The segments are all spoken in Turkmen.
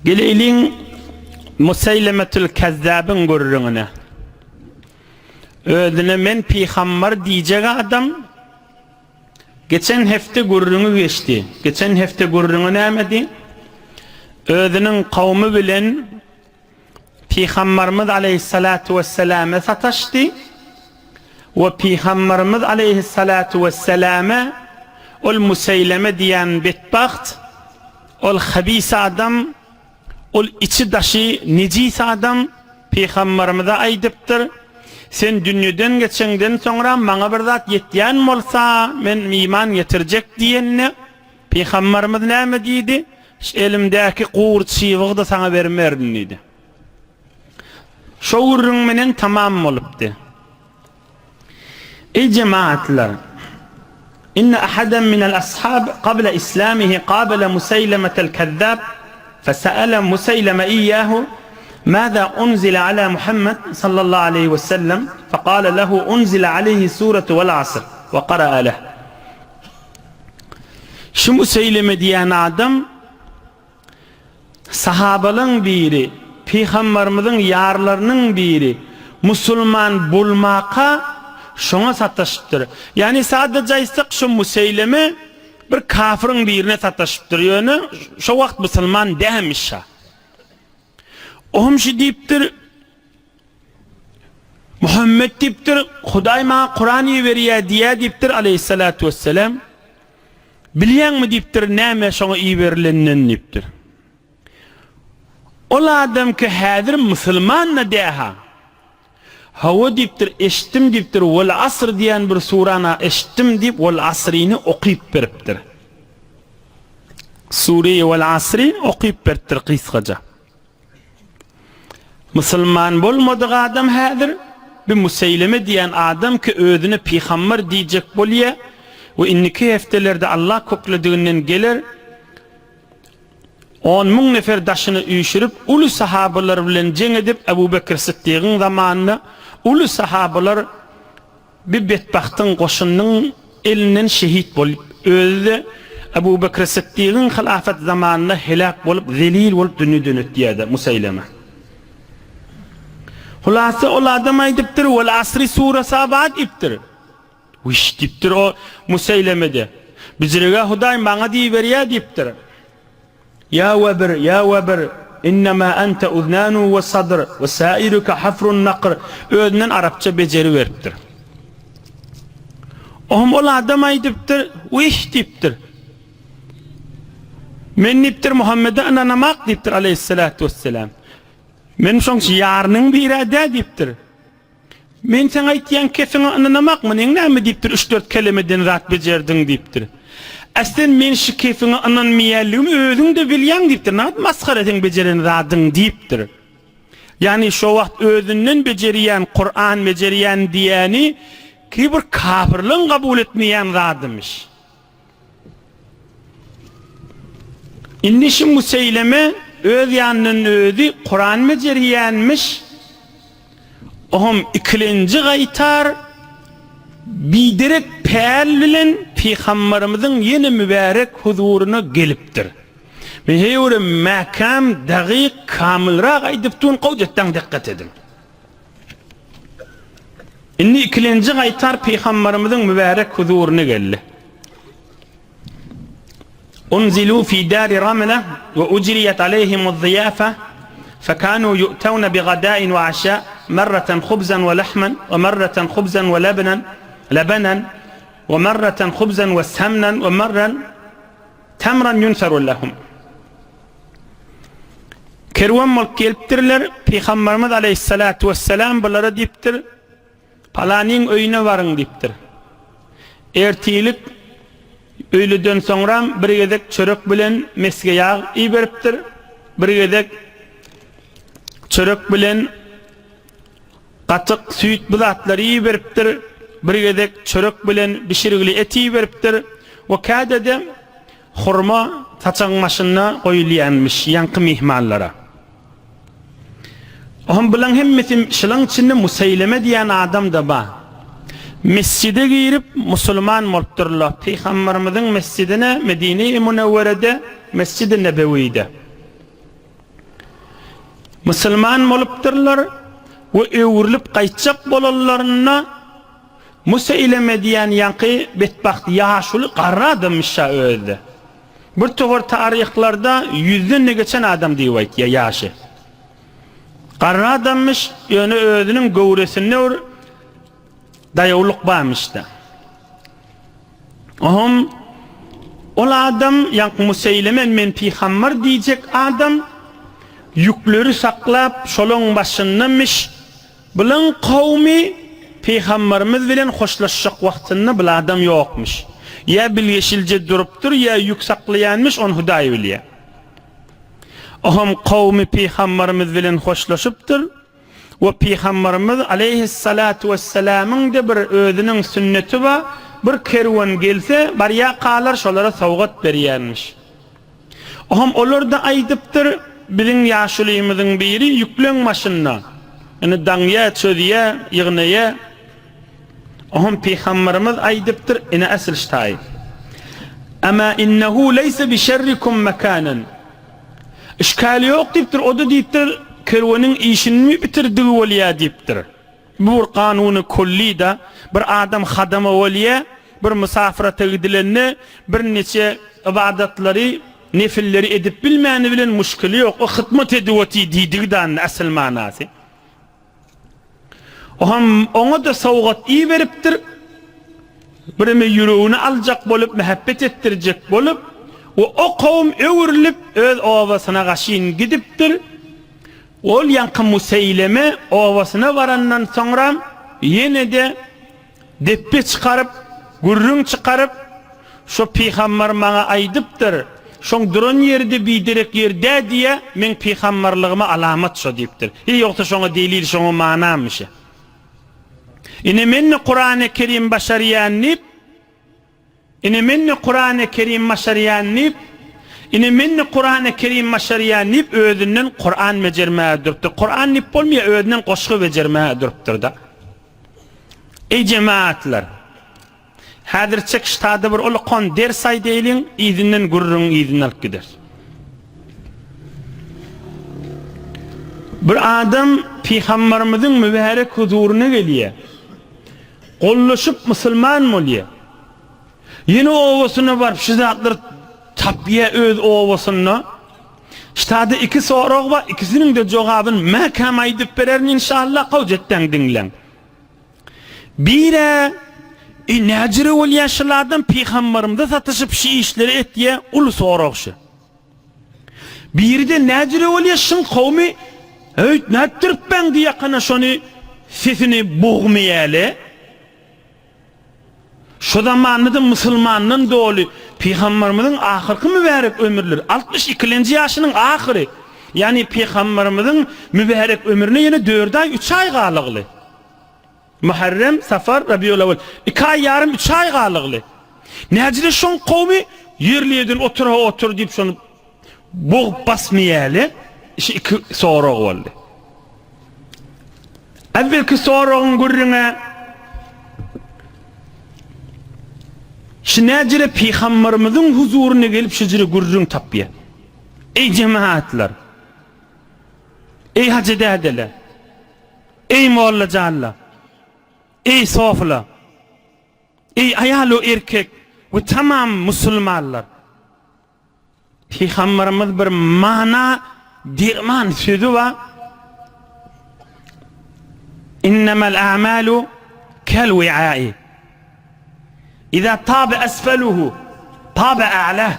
Geleýliň Museýlemetül Kezzabyň gürrüňine. Özüne men pygambar diýjek adam geçen hepde gürrüňi geçdi. Geçen hepde gürrüňi nämedi? Özüniň kowmy bilen Pygambarymyz aleýhissalatu wesselame sataşdy we Pygambarymyz aleýhissalatu wesselame ol Museýleme diýen betbagt, ol habis adam, ol içi-daşy nejis adam Pygambarymyza aýdypdyr, Sen dünýeden geçeňden soňra maňa bir zat ýetýän bolsa, men iman getirjek diýende, Pygambarymyz näme diýdi? Şu elimdäki gury çybygy-da saňa bermerin diýdi. Şo gürrüň menen tamam bolupdy. Eý jemagatlar! Inne ahadan minel ashab qabla islamihi qabala Museýlemetel kezzab fese'ele Museýleme iyyahu maza unzile ala Muhammed sallallahu aleýhi we sellem fekale lehu unzile aleýhi suretu vel asr ve kara'a leh. Şu Museýleme diýen adam sahabalaň biri, pygambarymyzyň ýarlarynyň biri, musulman bolmaka şoňa sataşypdyr. Ýagny sadaja aýtsak şu Museýleme bir kafyryň birine sataşypdyr, ýöne şo wagt musulman dälmiş şa. Ohm şu diýipdir, Muhammet diýipdir, Hudaý maňa Kuran iberýär diýýär diýipdir aleýhissalatu wessalam. Bilýäňmi diýipdir, näme şoňa iberilenden diýipdir. Ol adam ki häzir musulman-da däha. Hawa diýipdir, eşitdim diýipdir, Wal asr diýen bir surany eşitdim diýip, Wal asryny okyp beripdir. Sure-i Wal asry okyp beripdir gysgaça. Musulman bolmadyk adam häzir bi Museýleme diýen adam ki özüne pygambar diýjek bolýa we indiki hepdelerde Allah köklediginden geler 10 müň nefer daşyna üýşürip uly sahabalar bilen jeň edip Ebu Bekir Sytdygyň zamanynda uly sahabalar Bir betbagtyň goşunynyň elinden şehit bolup, özi-de Ebu Bekr Sytdygyň hylafat zamanynda heläk bolup, zelil bolup dünýeden ötýär-de, Museýleme. Hulasa ol adam aýdypdyr, Wel asri suresi bar diýipdir. Wiş diýipdir o Museýleme-de. Bijirege Hudaý maňa diýiberýär diýipdir. Ýa webir, ýa webir, innema ente uznanu we sadr, we sairuke hafrun nakr, özünden arapça bejeri beripdir. Ohm ol adam aýdypdyr, Wih diýipdir. Men diýipdir, Muhammede ynanamak diýipdir, aleýhissalatu wesselam. Men şoň ýarynyň biri-ä dä diýipdir. Men seň aýtýan kefiňe ynanamak, munyň näme diýipdir, üç-dört kelemeden zat bejerdiň diýipdir. A sen men şu kefiňe ynanmaýanlygym özüň-de bilýäň diýipdir, nagt masgara seň bejeren zadyň diýipdir. Ýagny şo wagt özünden bejerýän Kuran bejerýän diýýäni ki bir kafirleň kabul etmeýän zadymyş. Indi şu Museýleme öz ýanyndan özi Kuran bejerýänmiş, oňam ikilenji gaýtar biderek päl bilen Pygambarymyzyň ýene mübärek huzuryna gelipdir. Men heýwere mäkäm, dagyk, kamylrak aýdyp durun, gowjetdaň dikgat ediň. Indi ikilenji gaýtar Pygambarymyzyň mübärek huzuryna geldi. Unzilu fi dari Ramla we ujriyat aleyhimu ziyafa fekanu yu'tawna bi gadain we aşa merreten hubzan we lahman we merreten hubzan we lebnen lebanan we merreten hubzan we samnan we merren Tamran yunsaru lehum. Kerwen bolup gelipdirler. Pygamberimiz aleýhissalatu wesselam bulara diýipdir, Palanyň öýüne baryň diýipdir. Ertirlik öýleden soňram bir gezek çörek bilen mesge ýag iberipdir. Bir gezek çörek bilen Gatyk, süýt bu zatlary iberipdir, bir gezek çörek bilen bişirgili et iberipdir we käde-de hurma saçagyň başynda goýulýanmyş ýaňky myhmanlara. Ohm bulaň hemmesi şulaň içinde Museýleme diýen adam-da bar. Mesjide girip musulman bolupdyrlar. Pygamberimiziň mesjidine Medine-i Münewwerede, Mesjidi Nebewide. Musulman bolupdyrlar we öwrülip gaýtjak bolanlarynda Museýleme diýen ýaňky betbagt ýaşuly garry adammyş-a özi-de. Bir towar taryhlarda ýüzden-de geçen adam diýip aýtýar ýaşy. Garry adammyş, ýöne özüniň göwresinde bir daýawlyk barmyş-da. Ohm ol adam, ýaňky Museýleme men pygambar diýjek adam ýükleri saklap şolaň başyndamyş. Bulaň kowmy pygambarymyz bilen hoşlaşjak wagtynda bul adam ýokmyş. Ýa bilgeşilje durupdyr, ýa ýük saklaýanmyş, ony Hudaý bilýär. Ohm kowmy pygambarymyz bilen hoşlaşypdyr. We Pygambarymyz aleýhissalatu wessalamyň-da bir özüniň sünneti bar, bir kerwen gelse, barýarkalar şolara sowgat berýärmiş. Ohm olar-da aýdypdyr, Biziň ýaşulymyzyň biri ýükleň başynda, ýöne daňýa, çözýä, ýygnaýa. Ohm Pygambarymyz aýdypdyr, ine asyl ştaý. Ama innehu leýse bi şerrikum mekanen. Işgäli ýok diýipdir, o-da diýipdir, kerweniň işini bitirdigi bolýa diýipdir. Bu bir kanuny külli-da, bir adam hadama bolýa, bir mysafyrata gidilende birniçe ybadatlary, nefilleri edip bilmäni bilen muşkili ýok, o hytmat edip otyr diýdigi-de indi asyl manasy. Ohm oňa-da sowgat iberipdir. Bireme ýüregini aljak bolup, mähebbet etdirjek bolup, we o kowum öwrülip, öz obasyna gaşyn gidipdir. Ol ýaňky Museýleme obasyna barandan soňram ýene-de Depbe çykaryp, gürrüň çykaryp, Şo pygambar maňa aýdypdyr, şoň duran ýeri-de biderek ýer dä diýýä, meň pygambarlygyma alamat şo diýipdir. Hiý, ýogsa şoňa delil, şoňa manamyş. Ine men-de Kurany Kerim başarýan diýip, Ine men-de Kurany Kerim başarýan diýip, Ine men-de Kurany Kerim başarýan diýip, özünden Kuran bejermäge durupdyr. Kuran diýip bolmaýar, özünden goşgy bejermäge durupdyr-da. Eý jemagatlar! Häzirçek ştada bir uly ders aýdaýlyň, yzyndan gürrüňiň yzyny alyp gideris. Bir adam Pygambarymyzyň mübärek huzuryna gelýär. Gollaşyp musulman bolýar. Ýene obasyna baryp şu zatlary tapýar öz obasynda. Ştada iki sorag bar, ikisiniň-de jogabyny mäkäm aýdyp bererin inşallah, gowjetden diňläň. Birä, Eý näjüre bolýar şul adam pygambarymyza sataşyp şu işleri etýär, uly sorag şu. Biri-de näjüre bolýar şuň kowmy, Öýt nätdiripmäň diýakana şony sesini bogmaýaly. Şo zamanda-da musulmandan doly Pygamberimiziň ahyrky mübärek ömürleri, 60 ikilenji ýaşynyň ahyry, ýagny Pygamberimiziň mübärek ömrüne ýene dört aý, üç aý galygly. Muharrem, Safar, Rabiul-Awwal, iki aý ýarym, üç aý galygly. Näjile şoň kowmy ýerli ýerden otur-ha otur diýip şony bogup basmaýaly? Şu iki sorag boldy. Äwwelki soragyň gürrüňi Şu näjire pygamberimiziň huzuryna gelip şujire gürrüň tapýar. Eý jemaatlar! Eý hajy dädeler! Eý molla janlar! Eý sofylar! Eý aýal-u erkek we tamam musulmanlar! Pygamberimiz bir mana derman sözi bar. Innemel a'malu kel wi'ai. Iza tabe asfaluhu tabe a'lah.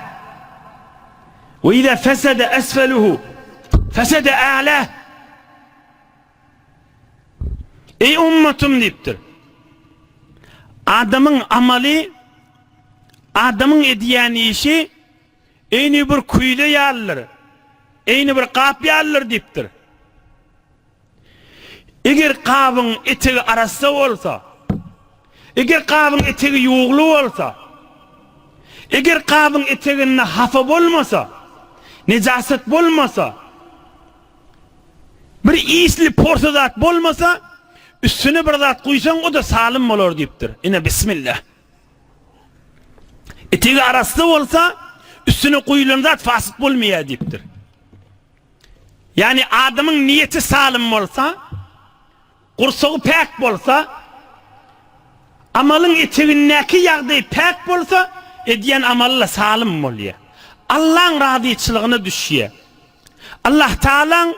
Ve iza fesede asfaluhu fesede a'lah. Eý ummatym diýipdir. Adamyň amaly, adamyň edýän işi eýni bir küýze ýalydyr, eýni bir gap ýalydyr diýipdir. Eger gabyň etegi arassa bolsa, eger gabyň etegi ýuwugly bolsa, eger gabyň eteginde hapa bolmasa, nejasat bolmasa, Bir isli porsy zat bolmasa, üstüne bir zat guýsaň, o-da salym bolar diýipdir. Ine, bismillah. Etegi arassa bolsa, üstüne guýulan zat fasyt bolmaýar diýipdir. Ýagny adamyň niýeti salym bolsa, gursagy päk bolsa, amalyň etegindäki ýagdaý päk bolsa, edýän amaly-da salym bolýar. Allaň razyçylygyna düşýär. Allah Tagalaň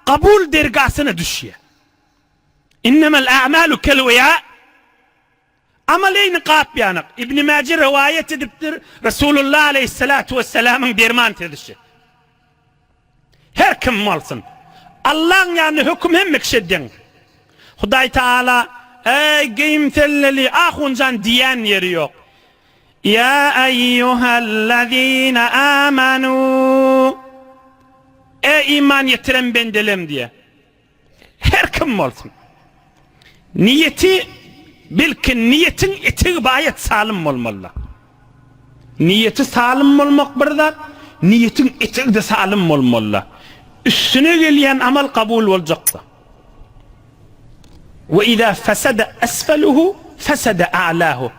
kabul dergasyna düşýär. Innemel a'malu kel wi'a Amal eýni gap ýanyk. Ibn Mäje rowaýat edipdir, Resulullah aleýhissalatu wessalamyň derman sözüşi. Her kim bolsun. Allaň ýanynda höküm hemme kişä deň. Hudaý Taala, Eý, geýim selleli, ahunjan diýän ýeri ýok. Ýa eýýuhellezine amanu Eý, iman getiren bendelem diýýär. Her kim bolsun. Niýeti belki niýetiň etegi baýat salym bolmalyda. Niýeti salym bolmak bir zat, niýetiň etegi-de salym bolmalyda. Üstüne gelýän amal kabul boljakda. We iza fesede esfeluhu fesede a'lahu.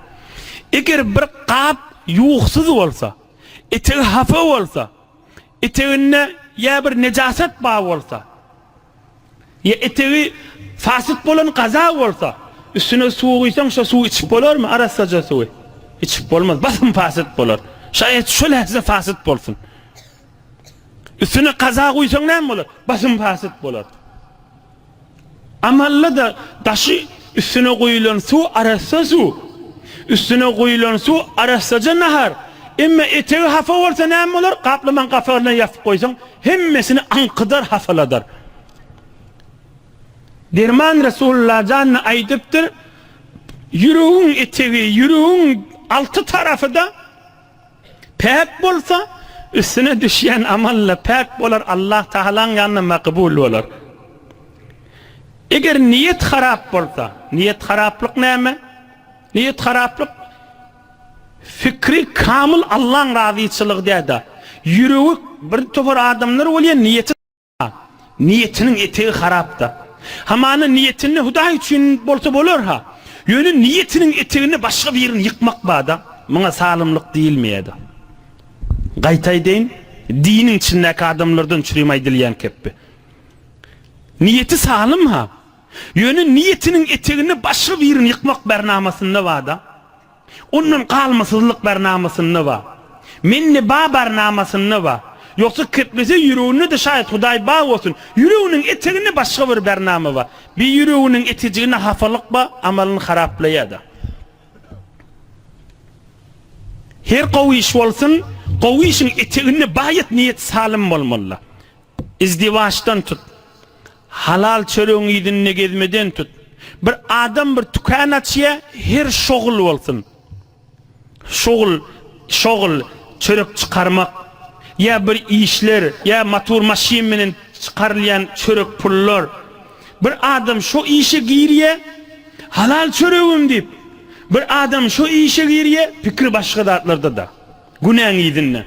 Eger bir gap ýuwuksyz bolsa, etegi hapa bolsa, Eteginde ýa bir nejasat bar bolsa, ýa etegi fasyt bolan gaza bolsa, üstüne suw guýsaň, şo suwy içip bolarmy, arassaja suwy? Içip bolmaz, basym fasyt bolar. Şaýat şo lähze fasyt bolsun. Üstüne gaza guýsaň näme bolar? Basym fasyt bolar. Amalla-da daşy üstüne guýulan suw arassa suw. Üstüne guýulan suw arassaja nahar. Emma etegi hapa bolsa näme bolar? Gaplamaň gapagyna ýapyp goýsaň, hemmesini aňkydar, hapaladar. Derman Resulullah jan aýdypdyr, Ýüregiň etegi, ýüregiň alty tarapy-da Päk bolsa, üstüne düşýän amal-da päk bolar, Allah Tagalaň ýanynda makbul bolar. Eger niýet harap bolsa, niýet haraplyk näme? Niýet haraplyk fikri kamyl Allaň razyçylygy däl-de, ýüregi bir topar adamlar bolýar, niýeti Niýetiniň etegi harapda. Hamana niýetinde Hudaý üçin bolsa bolar-ha. Ýöne niýetiniň eteginde başga birini ýykmak bar-da. Muňa salymlyk diýilmeýär-de. Gaýta aýdaýyn, diniň içindäki adamlardan çürim aýdylýan kepbi. Niýeti salym-ha. Ýöne niýetiniň eteginde başga birini ýykmak barnamasynda bar-da. Ondan galmasyzlyk barnamasynda bar. Mende ba barnamasynda bar. Ýogsa keplese ýüreginde-de şaýat Hudaý bar bolsun. Ýüreginiň eteginde başga bir barnama bar. Bir ýüreginiň etejiginde hapalyk bar, amalyny haraplaýar-da. Her gowy iş bolsun, gowy işiň eteginde baýat niýet salym bolmaly-da. Izdiwaçdan tut, halal çöregiň yzynda gezmeden tut. Bir adam bir tükän açýa, her şogul bolsun. Şogul, şogul, çörek çykarmak, ýa bir işler, ýa motor maşyn bilen çykarylýan çörek pullar. Bir adam şo işe girýä, halal çöregim diýip. Bir adam şo işe girýä, pikiri başga zatlarda-da. Günäň yzynda.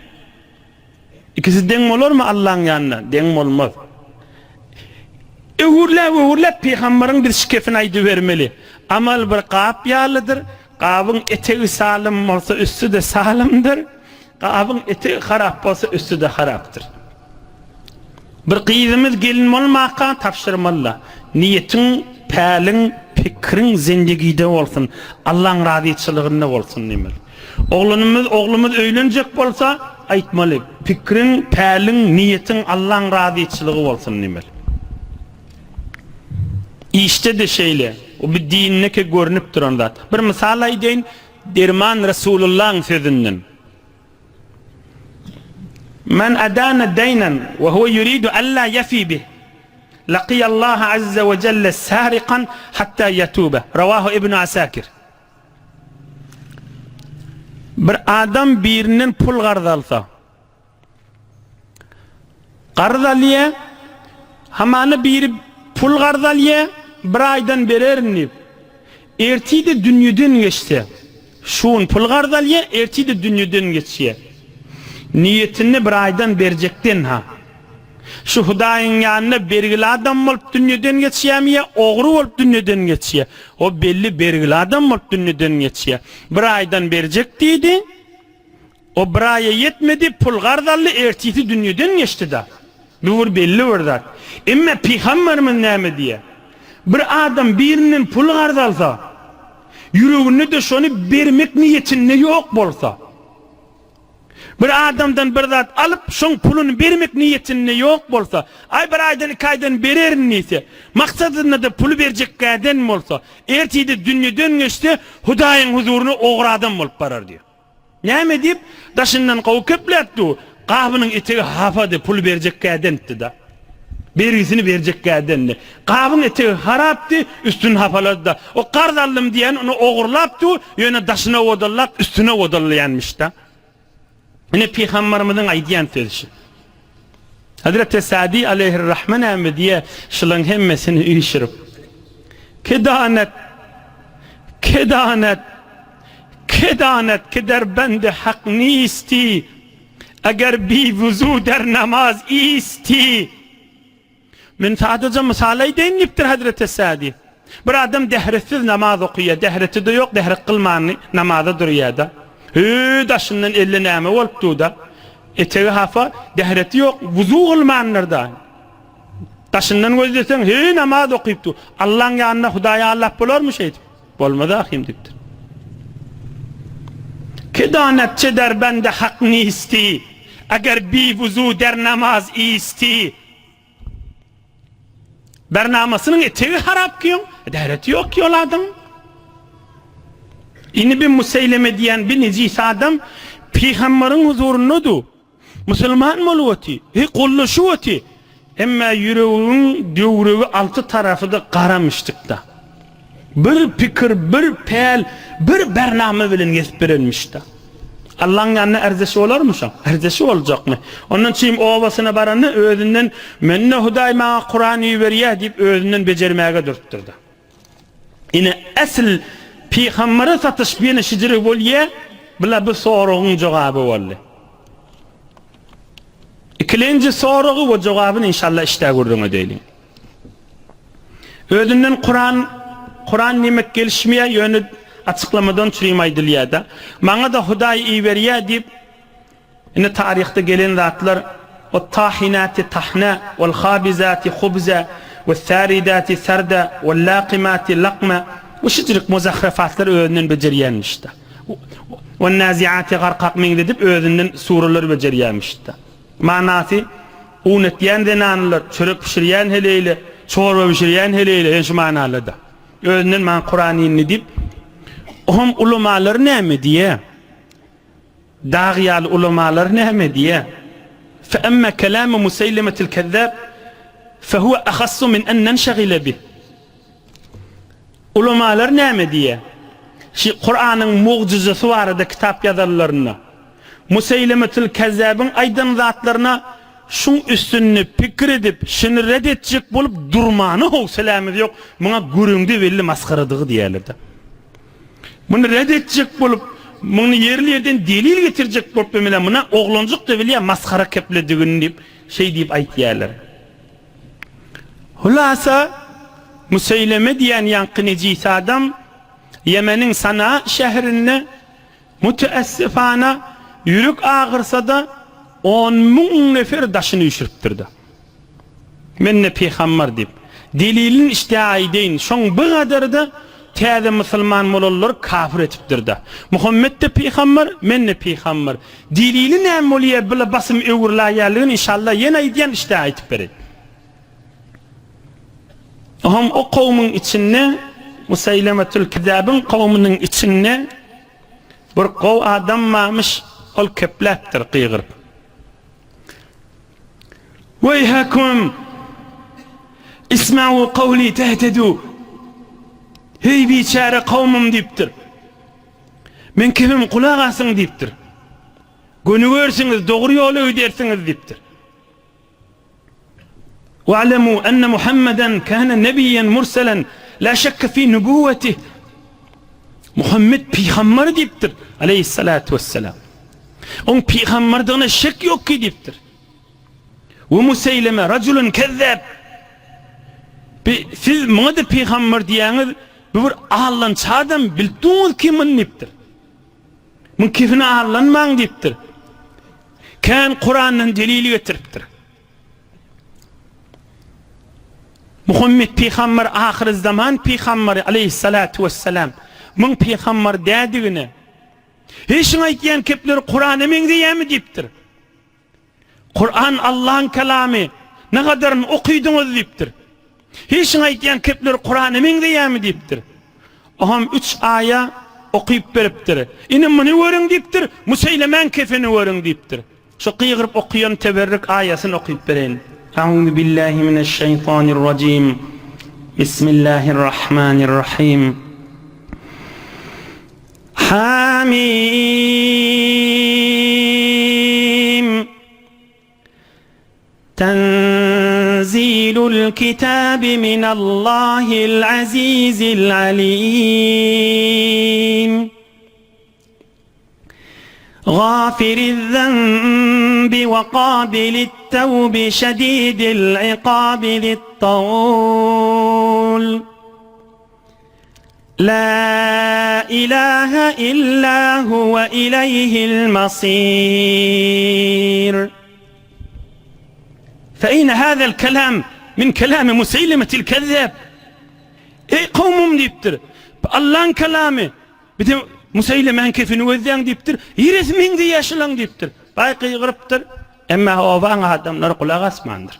Ikisi deň bolarmy Allaň ýanynda? Deň bolmaz. Öwürläp-öwürläp pygambaryň bir şikesini aýdybermeli. Amal bir gap ýalydyr. Gabyň etegi salym bolsa üsti-de salymdyr. Gabyň etegi harap bolsa üsti-de harapdyr. Bir gyzymyz gelin bolmaka tabşyrmaly-da. Niýetiň, päliň, pikriň zendigide bolsun, Allaň razyçylygynda bolsun diýmeli. Oglanymyz, oglumyz öýlenjek bolsa, aýtmaly, pikriň, päliň, niýetiň Allaň razyçylygy bolsun diýmeli. Işde-de şeýle. O bir dindeki görnüp duran zat. Bir mysal aýdaýyn, Derman Resulullaň sözünden. Men adana deýnen we huwe ýuridu alla ýefi bih, lakiýallaha azze we jelle sarikan hatta ýetube. Rawahu Ibnu Asakir. Bir adam birinden pul garz alsa, Garz alýa, hamana biri pul garz alýa, bir aýdan bererin diýip. Ertir-de dünýeden geçse, şu gün pul garz alýa, ertir-de dünýeden geçýä. Niýetinde bir aýdan berjekden-ha. Şu Hudaýyň ýanynda bergili adam bolup dünýeden geçýämi ýa ogry bolup dünýeden geçýä? O belli bergili adam bolup dünýeden geçýä. Bir aýdan berjek diýdi. O bir aýa ýetmedi, pul garz aldy, ertisi dünýeden geçdi-da. Bu bir belli bir zat. Emme pygamberimiz näme diýýär? Bir adam birinden pul karz alsa, ýüreginde-de şony bermek niýetinde ýok bolsa, bir adamdan bir zat alyp, şoň puluny bermek niýetinde ýok bolsa, aý bir aýdan, iki aýdan bererin diýse, maksadynda-da puly berjekgäden bolsa, ertir-de dünýeden geçse, Hudaýyň huzuryna ogry adam bolup barar diýýär. Näme diýip, daşyndan gowy kepläp dur, gabynyň etegi hapady, pul berjekgädentdi-da. Bergisini berjekgädendi. Gabyň etegi harapdy, üstüni hapalady-da. O karz aldym diýen ony ogurlap dur, ýöne daşyny owadanlap, üstüni owadanlaýanmyş-da. Ine pygambarymyzyň aýdýan sözi şu. Hazreti Sadi aleýhir-rahme näme diýýär, şulaň hemmesini üýşürip. Kedanet, kedanet, kedanet ki der bendi hak nisti, eger bi wuzu der namaz isti. Men sadaja mysal aýdaýyn diýipdir Hazreti Sadi. Bir adam dähretsiz namaz okaýar, dähreti-de ýok, dähret kylmany namaza durýar-da. Hü, daşyndan elle näme bolup dur-da. Etegi hapa, dähreti ýok, wuzu kylmandyr-da. Daşyndan gözleseň, hü, namaz okyp dur. Allaň ýanynda Hudaýy aldap bolarmy şeýdip? Bolmaz ahym diýipdir. Ki danet çe der bende hak nisti, eger bi wuzu der namaz isti. Bernamasynyň etegi harap ki, däreti ýok ki ol adamyň. Indi bi Museýleme diýen bi nejis adam pygambaryň huzurynda du. Musulman bolup oty, he gollaşyp oty. Emma ýüreginiň döwregi alty tarapy-da gara myşdykda. Bir pikir, bir päl, bir bernama bilen gezip berenmiş-da. Allaň ýanynda ärzeşi bolarmy şoň? Ärzeşi boljakmy? Ondan çym obasyna baranda özünden Mende Hudaý maňa Kuran iberýär diýip özünden bejermäge durupdyr-da. Ine esl pygambere satyşyp ýene şijire bolýa, bula bu soragyň jogaby boldy. Ikilenji soragy we jogabyny inşallah işdä gürrüň edeýliň. Özünden Kuran Kuran diýmek gelişmeýär, ýöne açyklamadan çürim aýdylýar-da. Maňa-da Hudaý iberýär diýip, indi taryhda gelen zatlar Wat-tahinati tahna, wal-habizati hubza, wes-saridati sarda, wal-laqimati laqma we şeýlelik muzahrafatlar özünden bejerýänmiş-de. Wan-naziati garkak meňzedip özünden sureler bejerýänmiş-de. Manasy, Un etýän zenanlar, çörek bişirýän heleýle, çorba bişirýän heleýle, ýöne şu manalarda. Özünden maňa Kuran indi diýip, ohm ulamalar näme diýýär? Dag ýaly ulamalar näme diýýär? Fe emme kelamu Museýlemetil kezzab, fe huwe ahassu min en nenşegile bih. Ulamalar näme diýýär? Şi Kuranyň mugjyzasy barada kitap ýazanlarynda, Museýlemetül Kezzabyň aýdan zatlaryna şuň üstünde pikir edip, şuny ret etjek bolup durmana howselämiz ýok, muňa göreňde belli masgaradygy diýýärler-de. Muny ret etjek bolup, muny ýerli-ýerden delil getirjek bolup bilmeler, muna oglanjyk-da bilýär masgara kepledigini diýip, şeý diýip aýtýarlar. Hulasa, Museýleme diýen ýaňky nejis adam Ýemeniň Sanaa şäherinde müteessifana ýürek agyrsa-da 10 mün nefer daşyny üýşüripdir-de. Men-de pygambar diýip. Delilini işdä aýdaýyn, şoň bir gadary-da täze musulman bolanlary kafir etipdir-de. Muhammet-de pygambar, men-de pygambar. Delili näme bolýa bile basym öwrüläýýänligini inşallah ýene aýdýan işdä aýtyp bereýin. Ohm o kowmuň içinde Museýlemetül Kezzäbiň kowmunyň içinde bir gowy adam barmyş, ol kepläpdir gygyryp. Weýhakum! Isma'u kawli tehtedu! Heý biçäre kowmum diýipdir. Men kimim gulak asyň diýipdir. Gönügersiňiz, dogry ýola gidersiňiz diýipdir. Wa'lemu enne Muhammeden kana nebiyen murselen la şekke fi nubuwetih. Muhammed pygamber diýipdir aleýhissalatu wesselam. Oň pygamberdigine şek ýok ki diýipdir. We Museýleme rajulun kezzab. Bi siz muňa-da pygamber diýýäňiz, bu bir allançy adam, bilip durňyz kim muny diýipdir. Muň kefine allanmaň diýipdir. Kän Kurandan delil getiripdir. Muhammet pygamber ahyrzaman pygamberi aleýhissalatu wessalam. Muň pygamber dädigine. Heý şuň aýtýan kepleri Kurana meňzeýämi diýipdir. Kuran Allaň kelamy, nagadaryny okydyňyz diýipdir. Heý şuň aýtýan kepleri Kurana meňzeýämi diýipdir. Oňam üç aýa okyp beripdir. Ine muny görüň diýipdir, Museýlemäň kefeni görüň diýipdir. Şu gygyryp okaýan teberrik aýasyny okyp bereýin. A'uzu billahi mineşşeýtanirrajim. Bismillahirrahmanirrahim. Hamim. Tenzilul kitabi minallahil azizil alim. Gafiriz-zenbi we kabilit-tewbi şedidil-ikabi zi't-tawul. La ilahe illa huwe ileyhil masir. Fe eyne hazel kelam min kelami Museylemetil kezzab. Eý kowmum diýipdir. Allaň kelamy. Bir de Museýlemäň kefini gözläň diýipdir. Niresi meňzeýär şulaň diýipdir. Baý gygyrypdyr. Emma obaň adamlary gulak asmandyr.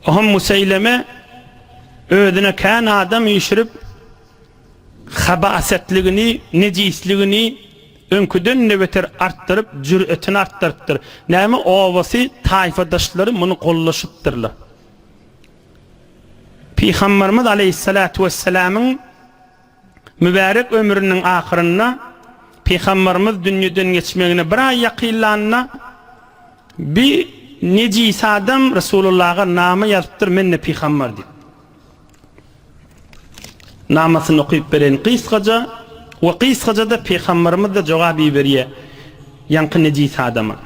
Ohm Museýleme özüne kän adam üýşürip, habasetligini, nejisligini öňküden-de beter artdyryp, jüretini artdyrypdyr. Näme, obasy, taýfadaşlary muny gollaşypdyrlar. Pygamberimiz aleýhissalatu wessalamyň mübärek ömrüniň ahyrynda Pygamberimiz dünýeden geçmegine bir aý ýakynlanda bir nejis adam Resulullaha nama ýazypdyr, men-de pygamber diýip. Namasyny okyp bereýin gysgaja we gysgaja-da Pygamberimiz-de jogap iberýär ýaňky nejis adama.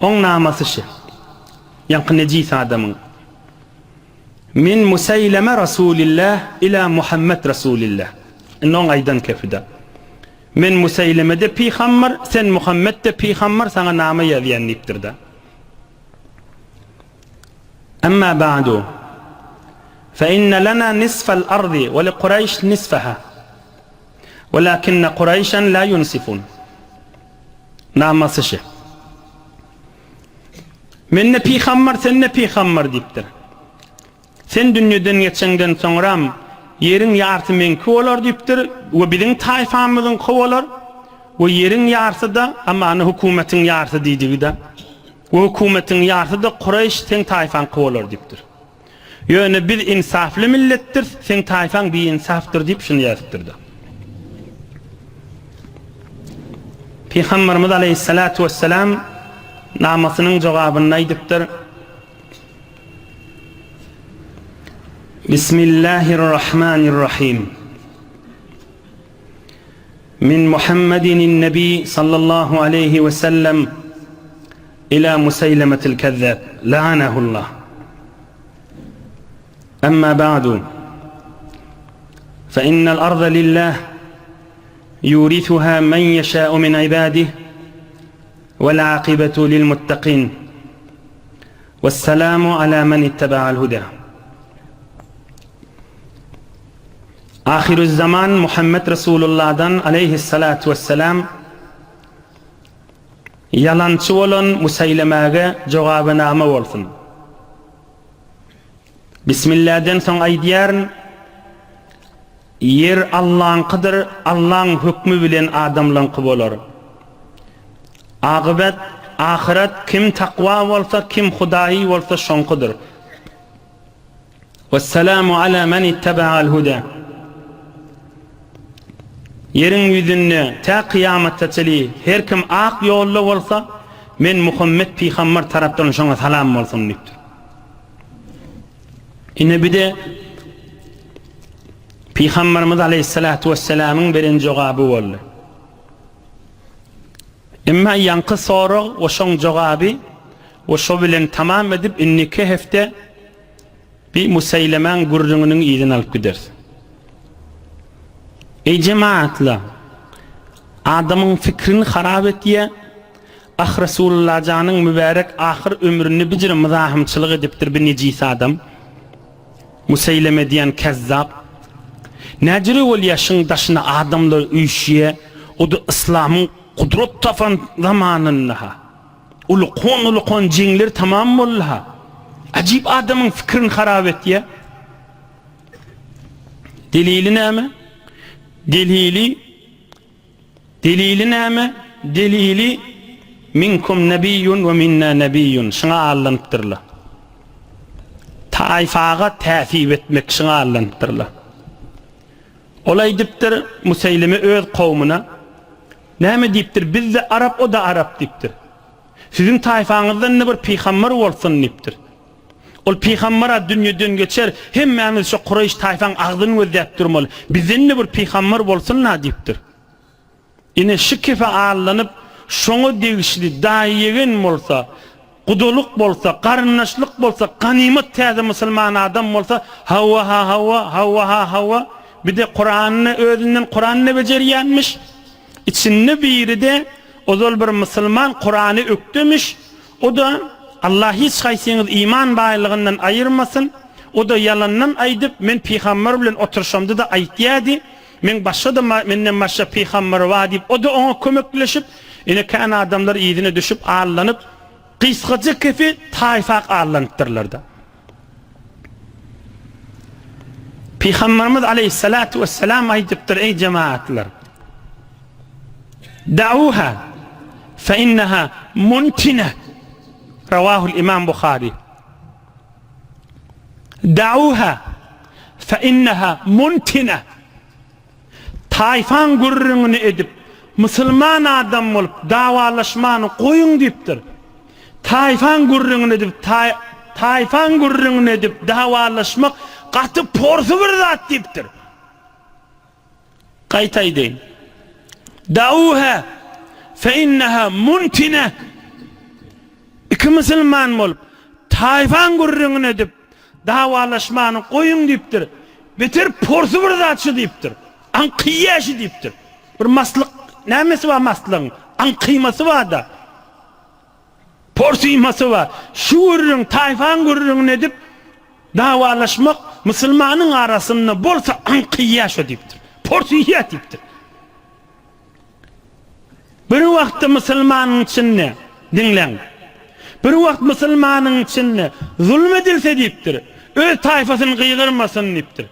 Oň namasy şi. Ýaňky nejis adamyň. Min Museýleme Rasulillah ila Muhammet Rasulillah. Indi oň aýdan kepi-de. Men Museýleme-de pygamber, sen Muhammet-de pygamber, saňa nama ýazýan diýipdir-de. Emma ba'du. Fe inne lena nisfel ardy we li Kureýş nisfeha. Welakinne Kureýşen la yunsifun. Namasy şi. Mende pygamber, sende pygamber diýipdir. Sen dünýeden geçeňden soňram ýeriň ýarsy meňki bolar diýipdir we biziň taýfamyzyňky bolar we ýeriň ýarsy-da, amany hökümetiň ýarsy diýdigi-de, we hökümetiň ýarsy-da Kureýş seň taýfaňky bolar diýipdir. Ýöne biz ynsaply milletdiris, seň taýfaň biinsapdyr diýip şuny ýazypdyr-da. Pygamberimiz aleýhissalatu wessalam namasynyň jogabynda aýdypdyr, Bismillahirrahmanirrahim. Min Muhammedin nebi sallallahu aleýhi we sellem ila Museýlemetil kezzab la'anahullah. Emma ba'du. Fe innel arda lillah yurithuha men yeşâ'u min ibadih vel akibetu lil muttaqin. Wesselamu ala men ittaba'al huda. Ahyrüzzaman Muhammet Resulullahdan aleýhissalatu wesselam ýalançy bolan Museýlemäge jogabynama bolsun. Bismilläden soň aýdýaryn, Ýer Allaňkydyr, Allaň hökmi bilen adamlaňky bolar. Agybat, ahyret kim takwa bolsa, kim hudaýy bolsa şoňkydyr. Wessalamu ala men ittebaal huda. Ýeriň ýüzünde tä kyýamata çeli her kim ak ýolda bolsa, men Muhammet pygamber tarapdan şoňa salam bolsun diýipdir. Ine bir-de Pygamberimiz aleýhissalatu wessalamyň beren jogaby boldy. Emma ýaňky sorag we şoň jogaby we şo bilen tamam edip indiki hepde bi Museýlemäň gürrüňiniň yzyny alyp gideris. Eý jemaatlar! Adamyň fikrini harap etýä, Ah Resulallajanyň mübärek ahyr ömründe bijire myzahymçylyk edipdir bi nejis adam. Museýleme diýen kezzap. Näjüre bolýa şyň daşyna adamlar üýşýä, o-da yslamyň gudrat tapan zamanynda-ha. Ulukon-ulukon jeňler tamam boldy-ha. Ajyp adamyň fikirini harap etýä. Delili näme? Delili Delili näme? Delili Minkum nebiýun we minna nebiýun şuňa allanypdyrlar. Taýfaga täsip etmek şuňa allanypdyrlar. Ol aýdypdyr Museýlime öz kowmuna, Näme diýipdir, biz-de arap, o-da arap diýipdir. Siziň taýfaňyzdan-da bir pygamber bolsun diýipdir. Ol pygamber-a dünýeden geçer, hemmämiz şo kureýş taýfaň agzyny gözläp durmaly. Bizden-de bir pygamber bolsun-da diýipdir. Ine, şu kefe allanyp, şoňa degişli daýy-ýegen bolsa, gudalyk bolsa, garyndaşlyk bolsa, ganymat täze musulman adam bolsa, hawa-ha hawa, hawa-ha hawa, bir-de Kuranyny özünden Kuranyny bejerýänmiş. Içinde biri-de ozal bir musulman Kurany ökdemiş, o-da, Allah hiç haýsyňyzy iman baýlygyndan aýyrmasyn, o-da ýalandan aýdyp, men pygamber bilen oturyşamda-da aýtýady, meň başga-da menden başga pygamber bar diýip, o-da oňa kömekleşip, ine kän adamlar yzyna düşüp allanyp, gysgaça kefi taýfak allanypdyrlar-da. Pygamberimiz aleýhissalatu wessalam aýdypdyr, Eý jemagatlar! Da'uha fe inneha muntine Rawahul Imam Buhari. Da'uha fe inneha muntine Taýfaň gürrüňini edip, musulman adam bolup dawalaşmany goýuň diýipdir. Taýfaň gürrüňini edip, taý, taýfaň gürrüňini edip dawalaşmak gaty porsy bir zat diýipdir. Gaýta aýdaýyn. Da'uha fe inneha muntine. Iki musulman bolup, taýfaň gürrüňini edip Dawalaşmany goýuň diýipdir. Beter porsy bir zat şu diýipdir. Aňkyýa şu diýipdir. Bir maslyk nämesi bar maslygyň? Aňkymasy bar-da. Porsymasy bar. Şu gürrüň, taýfaň gürrüňini edip dawalaşmak musulmanyň arasynda bolsa aňkyýa şu diýipdir. Porsyýa diýipdir. Bir wagtda musulmanyň içinde, diňläň, bir wagt musulmanyň içinde zulum edilse diýipdir, öz taýfasyny gygyrmasyn diýipdir.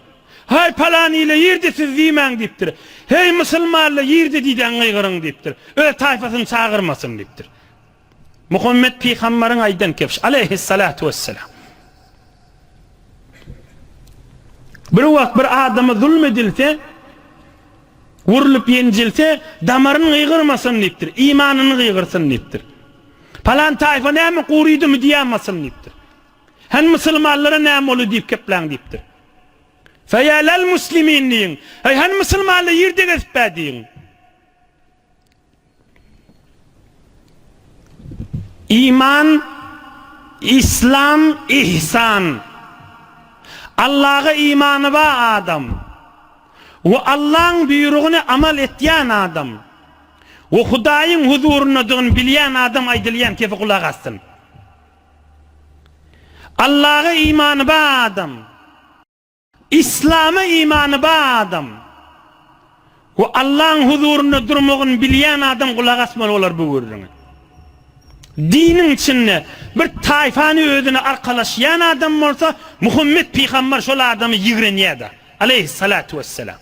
Haý palan ile ýerde siz diýmäň diýipdir. Heý musulmanlar ýerde diýdäň gygyryň diýipdir. Öz taýfasyny çagyrmasyn diýipdir. Muhammet pygambaryň aýdan kebşi aleýhissalatu wesselam. Bir wagt bir adama zulum edilse, Urlup ýenjilse, damaryny gygyrmasyn diýipdir, imanyny gygyrsyn diýipdir. Palan taýfa näme gurydymy diýämasyn diýipdir. Hany musulmanlara näme boldy diýip kepläň diýipdir. Feýälel muslimin diýiň. Heý hany musulmanlar ýerde gezipä diýiň. Iman, Islam, Ihsan. Allaha imany bar adam we Allaň buýrugyny amal etýän adam we Hudaýyň huzuryndadygyny bilýän adam aýdylýan kefe gulak assyn. Allaha imany bar adam. Yslama imany bar adam we Allaň huzurynda durmagyny bilýän adam gulak asmaly bolar bu gürrüňe. Diniň içinde bir taýfany özüne arkalaşýan adam bolsa Muhammet pygamber şol adamy ýigrenýärdi. Aleýhissalatu wesselam.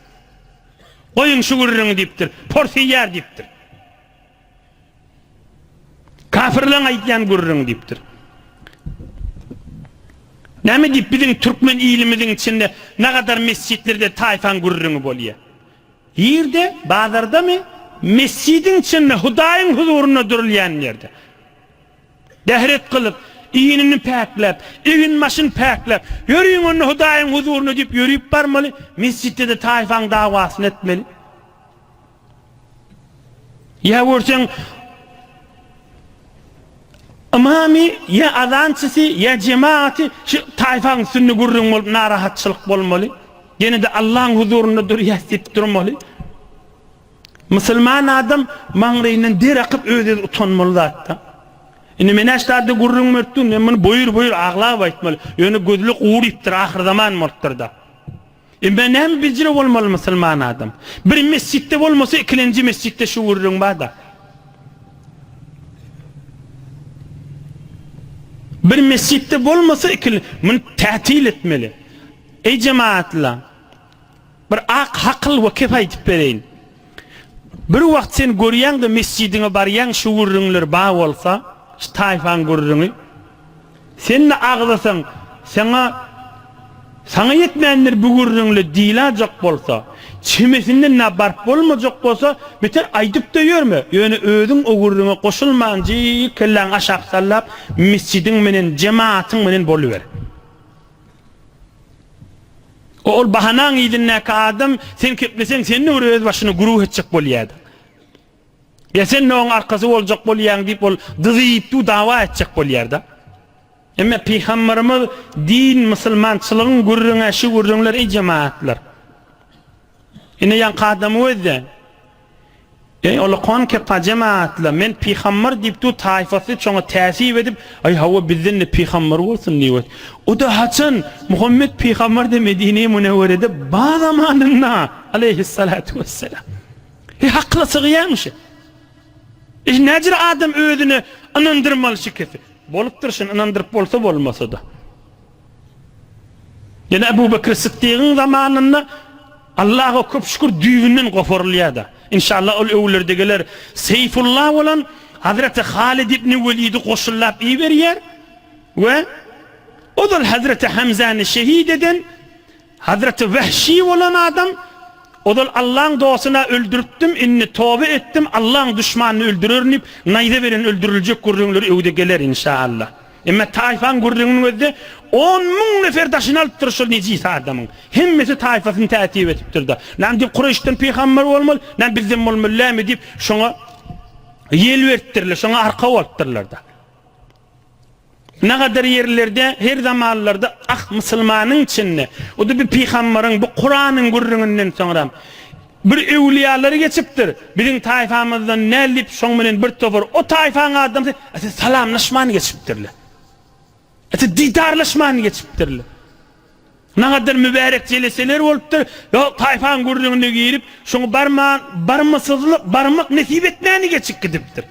Goýuň şu gürrüňi diýipdir. Porsyýar diýipdir. Kafirleň aýdýan gürrüňi diýipdir. Näme diýip biziň türkmen ilimiziň içinde nagadar mesjitlerde taýfaň gürrüňi bolýa. Ýerde, bazardamy? Mesjidiň içinde Hudaýyň huzurynda durulýan ýerde. Dähret kylyp, inini päkläp, egin-başyny päkläp, ýörüň onda Hudaýyň huzuryna diýip ýörüp barmaly, mesjitde-de taýfaň dawasyny etmeli. Ýa görseň ymamy, ýa azançysy, ýa jemagaty şu taýfaň üstünde gürrüň bolup narahatçylyk bolmaly. Ýene-de Allaň huzurynda durýas diýip durmaly. Musulman adam maňlaýyndan der akyp öz-özi utanmaly zatda. Indi men-ä şu zady gürrüň berip durun, men muny boýur-boýur aglap aýtmaly. Ýöne gözli gurypdyr, ahyrzaman bolupdyr-da. Emma näme bijire bolmaly musulman adam? Bir mesjitde bolmasa ikilenji mesjitde şu gürrüň bar-da. Bir mesjitde bolmasa ikili, muny tätil etmeli. Eý jemagatlar! Bir ak hakyl we kep aýdyp bereýin. Bir wagt sen görýäň-de mesjidiňe barýaň şu gürrüňler bar bolsa, şu taýfaň gürrüňi. Sen-de agzasaň, saňa Saňa ýetmändir bu gürrüňle diýlajak bolsa, çemesinden nä baryp bolmajak bolsa, beter aýdyp-da ýörme, ýöne özüň o gürrüňe goşulman jyýyk kelläňi aşak sallap, mesjidiň menen, jemaatyň menen boluber. Ol bahanaň yzyndaky adam sen kepleseň seni bir öz başyna güruh etjek bolýada. Ýa sen oň arkasy boljak bolýaň diýip ol dyzyp du dawa etjek bolýarda. Emme pygamberimiz din musulmançylygyň gürrüňä şu gürrüňler eý jemaatlar. Ine ýaňky adamy gözle. Eý, olakon kepa jemaatla, men pygamber diýip dur, taýfasy şoňa täsip edip, aý hawa bizden-de pygamber bolsun diýip. O-da haçan Muhammet pygamber-de Medine-i Münewwerede ba zamanynda, aleýhissalatu wesselam. Eý, hakyla sygýarmy şi? Eý, näjür adam özüne ynandyrmaly şi kesi? Bolupdyr şuny ynandyryp bolsa bolmasa-da. Ýene Ebu Bekr Sytdygyň zamanynda Allaha köp şükür düýbünden goparylýar-da. Inşallah ol öwlerde geler. Seýfullah bolan Hazreti Halid ibn Welidi goşunlap iberýär we ozal Hazreti Hamzany şehit eden Hazreti Wehşi bolan adam ozal Allaň dostuna öldüripdim, indi toba etdim, Allaň duşmanyny öldürerin diýip, naýza bilen öldüriljek gürrüňleri öwde geler inşallah. Emma taýfaň gürrüňiniň özde 10,000 nefer daşyny alypdyr şol nejis adamyň. Hemmesi taýfasyny täsip etipdir-de. Näme diýip Kureýşden pygamber bolmaly, näme bizden bolmaly dälmi diýip şoňa ýel beripdirler, şoňa arka bolupdyrlar-da. Nagadar ýerlerde her zamanlarda ah musulmanyň içinde o-da bir pygambaryň bu Kuranyň gürrüňinden soňram bir öwlüýalary geçipdir biziň taýfamyzdan näl diýip şoň bilen bir topar o taýfaň adamsy ete salamlaşman geçipdirler. Ete didarlaşman geçipdirler. Nagadar mübärek jeleseler bolupdyr ýok taýfaň gürrüňine girip şoňa barman barmasyzlyk barmak nesip etmäni geçip gidipdir.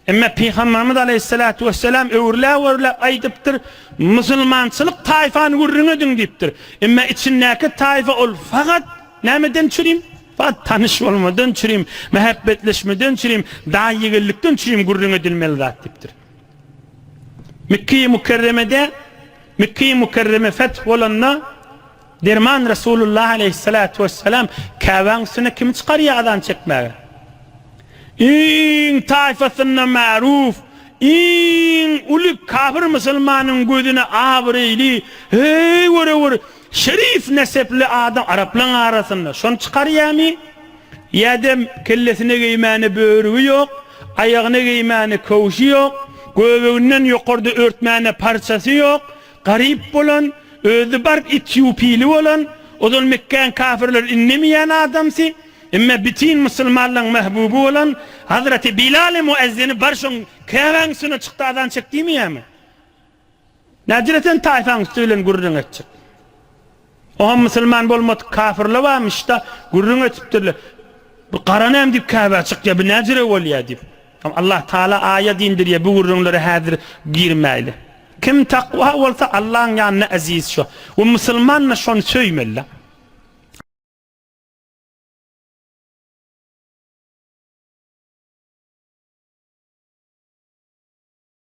Emma Pygamberimiz aleýhissalatu wesselam öwrüläp-öwrüläp aýdypdyr, Musulmançylyk taýfany gürrüň ediň diýipdir. Emma içindäki taýfa ol fakat nämeden çürim? Fakat tanyş bolmadan çürim, mähebbetleşmeden çürim, daýy-ýegenlikden çürim gürrüň edilmeli zat diýipdir. Mekgeýi Mükerremede, Mekgeýi Mükerreme feth bolanda, Derman Resulullah aleýhissalatu wesselam Käbäň üstüne kimi çykarýar azan çekmäge? Iň taýfasynda märuf, iň uly kafir musulmanyň gözüne abraýly, heý göre-gör şerif nesepli adam araplaň arasynda şony çykarýarmy? Ýa-da kellesine geýmäne börügi ýok, aýagyna geýmäne köwşi ýok, göbeginden ýokarda örtmäne parçasy ýok, Garyp bolan, özi baryp etýupili bolan, ozal Mekgäň kafirleri indemeýän adamsy, emme bitin musulmanlaň mähbuby bolan Hazreti Bilal-i Muezzini bar şoň Käbäň üstüne çykdy azan çek diýmeýärmi? Näjüre sen taýfaň üsti bilen gürrüň etjek? Oňam musulman bolmadyk kafirler barmyşda, gürrüň etipdirler. Bu gara näme diýip Käbä çykýar, bu näjüre bolýar diýip. Allah Taala aýat indirýär, bu gürrüňlere häzir girmäýli. Kim takwa bolsa Allaň ýanynda eziz şo. We musulman-da şony söýmeli.